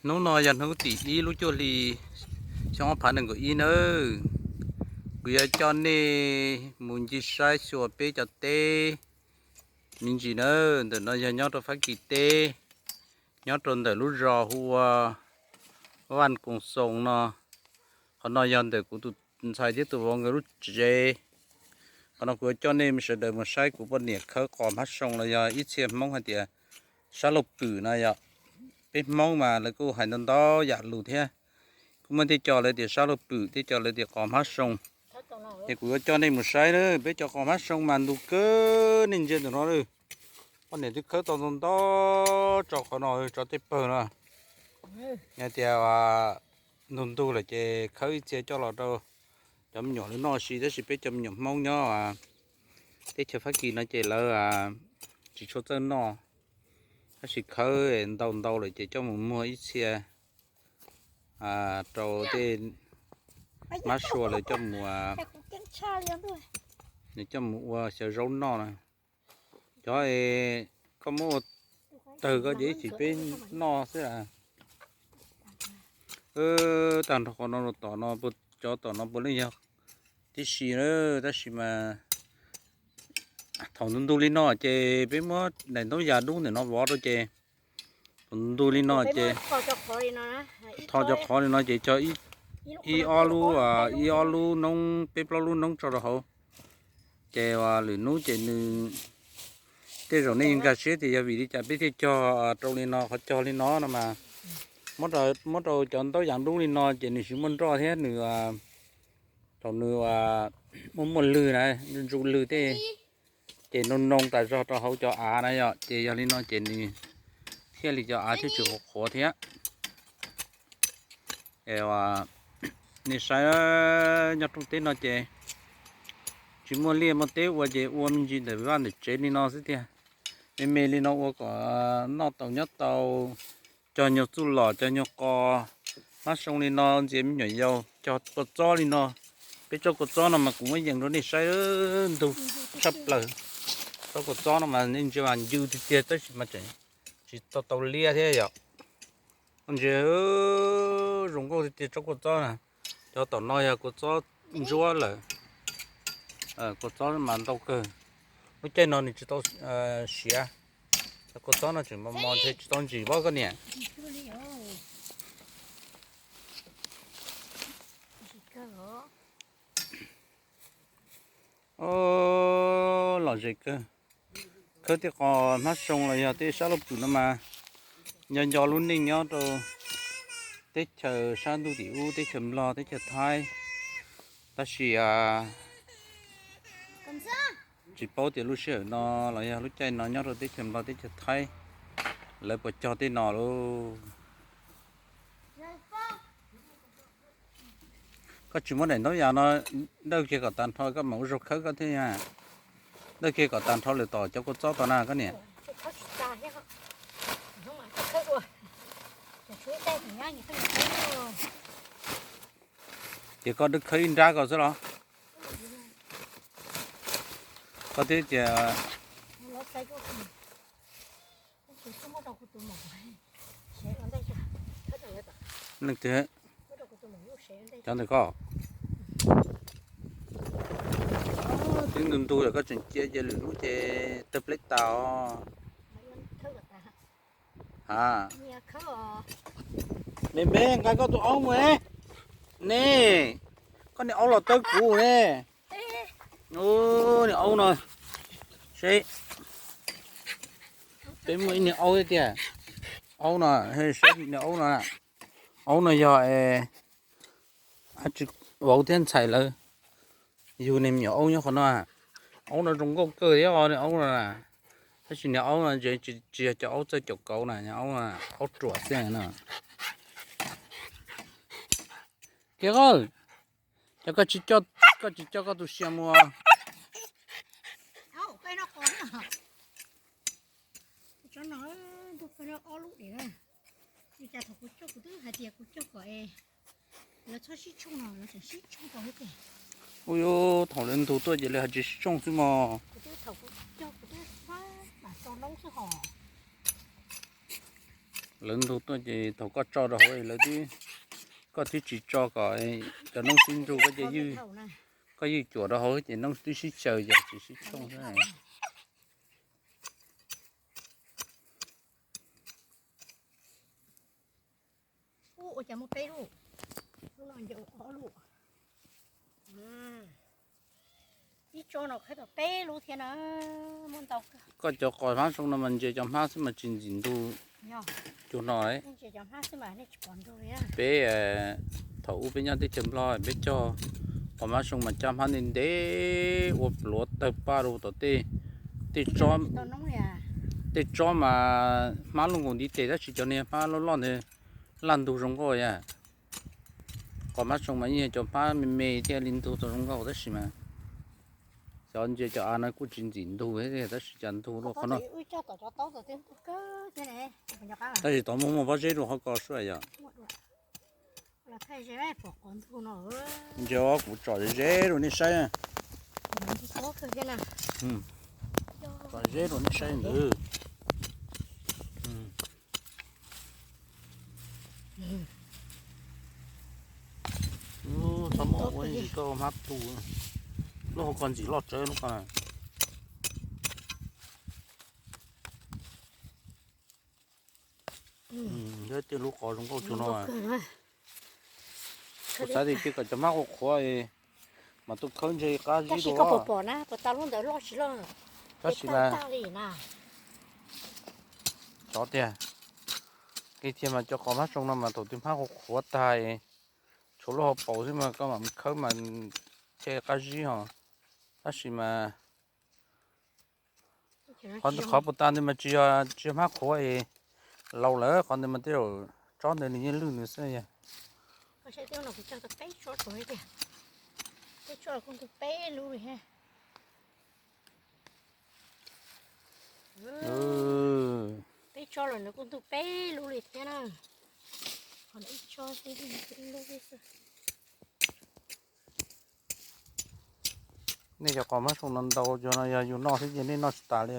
Hnub no yog hnub tim ib lub cuaj hli xyoo ob phav nees nkaum ib nawb. Kuv yuav coj nej mus ncig saib xyuas peb cov teb me ntsis nawb. Ntawm no yog nyob rau Fab Kis teb, nyob rau ntawm lub zos hu ua Vaj Koos Xoos no. Qhov no yog ntawm kuv tus ntxhais thiab tus vauv nkawd lub tsev. Qhov no kuv yuav coj nej sawv daws mus saib kuv poj niam khawb qos hmab soo los yog ib txhia Hmoob hais tias sab laug pwm no yom. Peb Hmoob mas lawv kuj hais ntau ntau yam lus thiab. Kuj muaj tej co lawv tias sab laug pwm, tej co lawv tias qos hmab soo. Ces kuv yuav coj nej mus saib na, peb cov qos hmab soo mas ntu kawg, nej ntsia ntawm no. Poj niam twb khawb tau ntau ntau tso qhov no, tso tej pawg no. Yog tias ntu ntug lawm ces khawb ib txhia coj los rau cov me nyuam lawv noj si, tab sis peb cov me nyuam Hmoob nyob teb chaws Fab Kis no ces lawv tsis tshua txawj noj, tab sis khawb ntau ntau lawm ces coj mus muag ib txhia rau tej mab sua lawv coj mus, nws coj mus ua xyaw zaub noj na. Cov koj muab ua tawg koj ces ib chim peb noj xwb. Tag nrho qhov no rau tom no, cov tom no puav leej yog tib si na, tab sis mas thaum ntu ntug li no ces peb muab daim ntaub yas dub ntawm no vov rau ces thaum ntu ntug li no ces tho cov qhov li no ces cog ib ob lub, ib ob lub noob, peb plaub lub noob tso rau hauv. Ces lwm hnub ces nws, tej zaum nej nkag siab tias yog vim li cas peb thiaj cog rau li no, qhov cog li no no mas muab rau cov ntaub yas dub li no ces nws tsis muaj nroj thiab nws, thaum nws muaj muaj lwg na, ntsuj lwg tej, ces noo noo tas zog rau hauv cov av na yom, ces yog li no ces nws thiaj li cov av thiaj tsis qhuav qhuav thiab. Nej saib, nyob rooj teb no ces tsis muaj liaj muaj teb ua ces ua me ntsis ntawm vaj ntawm tsev li no xwb tiag. Me me li no ua kom noj tau nyob tau, cog nyuag txuj lom cog nyuag qos hmab soo li no ntxias me nyuam yaus, cog kua txob li no. Peb tsob kua txob no mas kuv muab yees rau nej saib, ntug tshaj plaws. Tsob kua txob no mas nej ntsia mas ncw tiag tiag tab sis mas tseem tsis tau tau liab thiab yom. Ntsia zoo nkauj tiag tiag tsob kua txob na. Cov tom no yog kua txob ntsuab lawm. Kua txob mas ntau kawg. Lub caij no nws tsis tau siav. Cov kua txob no tseem mos mos ntshe tsis tau ntsim pob koj niam. Lom zem kawg. Khawb tej qos hmab soo los yog tej sab laj pwm no mas nco nco lub neej nyob rau teb chaws sab ntuj tim ub, teb chaws Nplog, teb chaws Thaib. Tab sis tsis paub tias lub sij hawm no los yog lub caij no nyob rau teb chaws Nplog teb chaws Thaib lawv puas cog tej no lauj. Koj tsis muab daim ntaub yas no dawj kiag kom tag nrho koj mam ua zaug khawb koj thiab. Dawj kiag kom tag nrho lawm tom cov kua txob tod na koj niam. Ces koj dawj khawb ib nrab ko xwb los? Koj twb tias leej twg, cov ntawm koj. Twb ntu ntug lawm koj tseem cia ces lwm hnub ces tawg pleb tas os. Ha, me me nqa koj tus aub mus ne. Koj niag aub los tawb kuv ne. Niag aub no, seb, peb muaj ib niag aub thiab tiag. Aub no, seb niag aub no, aub no yog tsis vauv thiab ntxhais lawv yug niag me nyuam aub nyob qhov no. Aub no zoo nkauj kawg thiab os, niag aub no na. Tab sis niag aub no ntshe tsis yog cov aub txawj caum kauv na, aub, aub ruam xwb no. Kiag, cas koj tsis coj, koj tsis coj koj tus sia mus? Tsob no ntug kawg ob lub diam. Li cas thaum kuv coj kuv twb hais tias kuv coj kom es lawv txhob sib tshooj no lawv tseem sib tshooj tau thiab tiag. Ua yuav thaum lawv ntug tuaj ces lawv hais tsis sib tshooj xwb mog. Kuv twb thaum kuv coj kuv twb fab mam tau noob xwb hos. Lawv ntug tuaj ces thaum koj tso rau hauv lawv twb, koj twb tsis tso kom cov noob sib nrug koj ces, koj ywj cuam rau hauv ces noob twb sib xyaw ces tsis sib tshooj xwb. Ua cas muaj peb lub, lub no nce ua ob lub. Ib tsob no qhib tau peb lub thiab na, muaj ntau kawg. Koj cov qos hmab zoo no mas ntsia cov hmab xwb mas tsis ntxim ntug cuag no. Peb thaum ub peb nyob teb chaws Nplog peb cog qos hmab zoo mas caj hmab ntev ntev ua pluav tawg paj rau tom tej, tej tsob, tej tsob mas hmab luaj nkaus ntiv tes tab sis cov niag hmab loj loj ntawd laj ntug zoo nkauj yam. Qos hmab zoo mas yeej yog cov hmab me me thiaj li ntug tau zoo nkauj tab sis mas xyov ntsia cov av no kuj tsis ntxim ntug thiab tab sis cas ntug luaj qhov no. Tab sis tod muaj muaj pob zeb rau qhov ko suaj yom. Ntsia kuv tsom ze ze rau nej saib. Tsom ze rau nej saib ntawd. Txhob muab ua ntsis koj hmab tu, lub hauv ko ntxim loj tsawv lub ko. Yog tej lub qos zoo nkauj tsuag no. Kuv xav tias cia kom cov hmab qhuav qhuav mas tuaj khawb ntshe qab zib dua. Tab sis mas tsov tiag, kiag thiab mas cov qos hmab zoo no mas thaum twg hmab qhuav qhuav tag, tshuav lub hauv paus xwb mas koj mam mus khawb mas ntshe qab zib ho. Tab sis mas qhov puas tas ntawd mas tsis yog, tsis yog hmab qhuav es laus lawm, qhov ntawd mas tej zaum tsob ntawd nws yeej lwj nws xwb. Peb tsob los nws kuj ntug peb lub li thiab na. Qhov no ib tsob xwb, ib lub xwb. Nej cov qos hmab zoo no ntau, cov no yog yus noj xwb ces nej noj tsis tas li.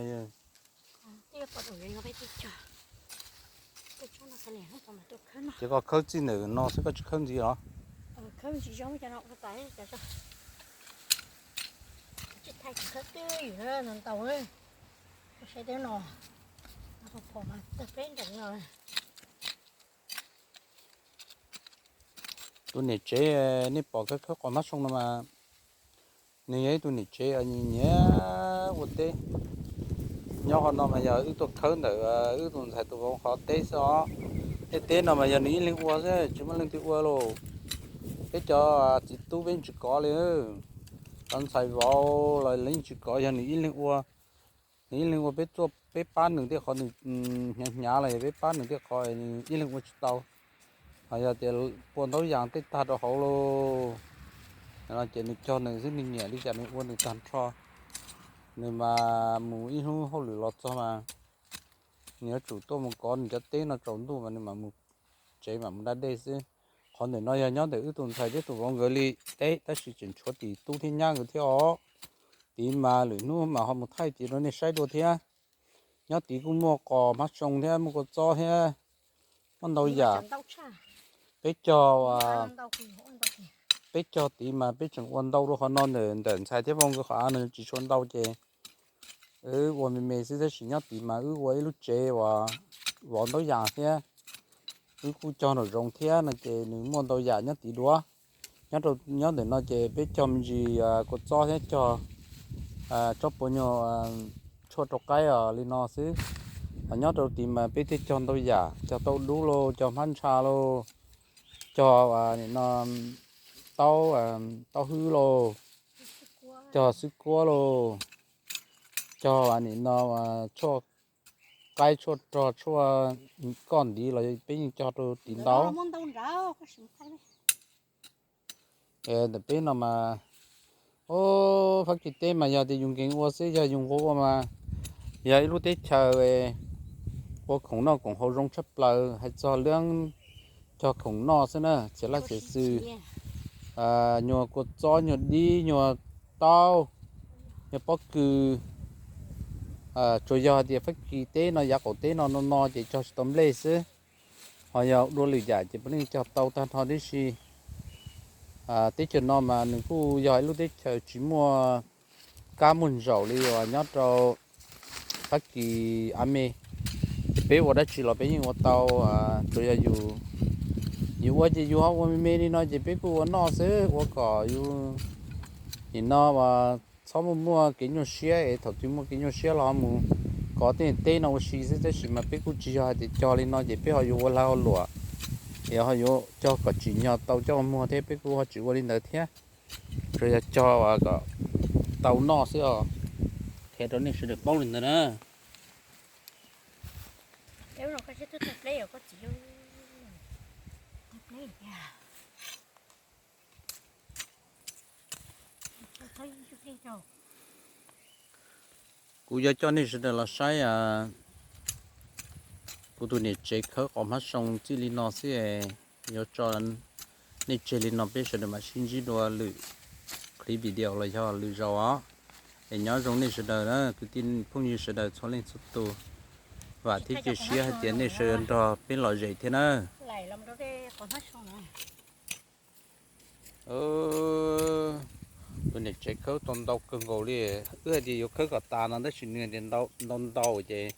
Ces koj khawb txij ntawm no xwb koj tsis khawb ntxiv los? Tus niam tsev nej pom khawb khawb qos hmab zoo no mas nws yog ib tug niam tsev nyiam nyiam ua teb. Nyob qhov no mas yog wb tuaj khawb ntawm wb tus ntxhais tus vauv qhov teb xwb os. Tej teb no mas yog nws ib leeg ua xwb tsis muaj leej twg ua lauj. Peb cov txiv tub peb tsis kov li. Cov ntxhais vauv los yeej tsis kov, yog nws ib leeg ua. Nws ib leeg ua peb txuaj peb pab nws tej qhov nws hnyav hnyav los yog peb pab nws tej qhov nws ib leeg ua tsis tau. Ho yog tias pua ntaub yas tej tag rau hauv lauj, no ces nws cog nws xwb, nws nyiam li cas nws ua nws tag nrho. Nws mas mus ib hnub hauj lwm los txog mas nws yuav tsum tuaj mus kov nws cov teb no tsaus ntuj mas nws mam mus tsev mam mus da dej xwb. Qhov ntawm no yog nyob ntawm wb tus ntxhais thiab tus vauv nkawd li teb tab sis tseem tshuav tim tub thiab nyab nkawd thiab os. Tid mas lwm hnub mas ho mus thaij tid rau nej saib dua thiab. Nyob tid kuj muaj qos hmab zoo thiab muaj kua txob thiab, muaj ntau yam. Peb cog, peb cog tid mas peb tseem ua ntau dua qhov no ntawm ntxhais thiab vauv nkawd qhov av no tsis tshua ntau ces wb ua me me xwb tab sis nyob tid mas wb ua ib lub tsev uas vov ntaub yas thiab wb kuj cog nraum zoov thiab no ces nws muaj ntau yam nyob tid dua. Nyob ntawm no ces peb cog me ntsis kua txob thiab cog tsob puas nyuag tshuaj rau qaib os li no xwb. Ho nyob rau tid mas peb thiaj cog ntau yam, cog tauj dub lauj, cog hmab ntsha lauj, cog nim no taub, taub hwb lauj, cog xwb kuab lauj, cog nim no tshuaj qaib tshuaj rog tshuaj koj ntiv los peb yeej cog rau tid ntau. Ntawm peb no mas, o, Fab Kis teb mas yog tias yus nkees ua xwb, yog yus nquag ua mas yog ib lub teb chaws ua khoom noj khoom haus zoo tshaj plaws, hais txog leej cog khoom noj xwb na, txiv laj txiv xwm, nyuag kua txob, nyuag dib, nyuag taub, nyuag pob kws. Tsuas yog hais tias Fab Kis teb no yav qaum teb no no no ces cog tsis tau nplej xwb. Ho yog dua lwm yam ces puav leej cog tau tag nrho tib si. Teb chaws no mas nws kuj yog ib lub teb chaws tsis muaj kab muaj ntsaum li uas nyob rau Fab Kis, Ames. Ces peb ua dab tsi los peb yeej ua tau, tsuas yog yus, yus ua ces yus ho ua me me li no ces peb kuj ua noj xwb, ua kom yus nim no txhob muaj muaj kev nyuaj siab es thaum twg muaj kev nyuaj siab los ho mus kov tej teb no ua si xwb. Tab sis mas peb kuj tsis yog hais tias cog li no ces peb ho yuav ua lag ua luam es ho yuav cog kom tsim nyog tau coj ua muag thiab, peb kuj ho tsis ua li ntawd thiab. Tsuas yog cog kom tau noj xwb os. Qhia rau nej sawv daws paub li ntawd na. Kuv yuav coj nej sawv daws los saib kuv tus niam tsev khawb qos hmab soo txij li no xwb. Yuav tso nej tseg li no, peb sawv daws mam sib ntsib dua lwm clip video los yog lwm zaus os. Es nyob zoo nej sawv daws na, kwv tij phooj ywg sawv daws txhua leej txhua tus. Vam thiab cia siab hais tias nej sawv daws nrog peb lom zem thiab na. Tus niam tsev khawb tau ntau kawg nkaus li. Wb hais tias yuav khawb kom tas no tab sis nws tias ntau ntau ces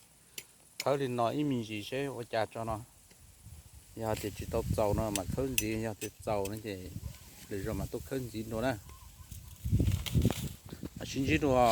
khawb li no ib me ntsis seb ua cas tso no. Yog tias tsis tau txaus no mas khawb ntxiv, yog tias txaus no ces lwm zaus mam tuaj khawb ntxiv dua na. Sib ntsib dua.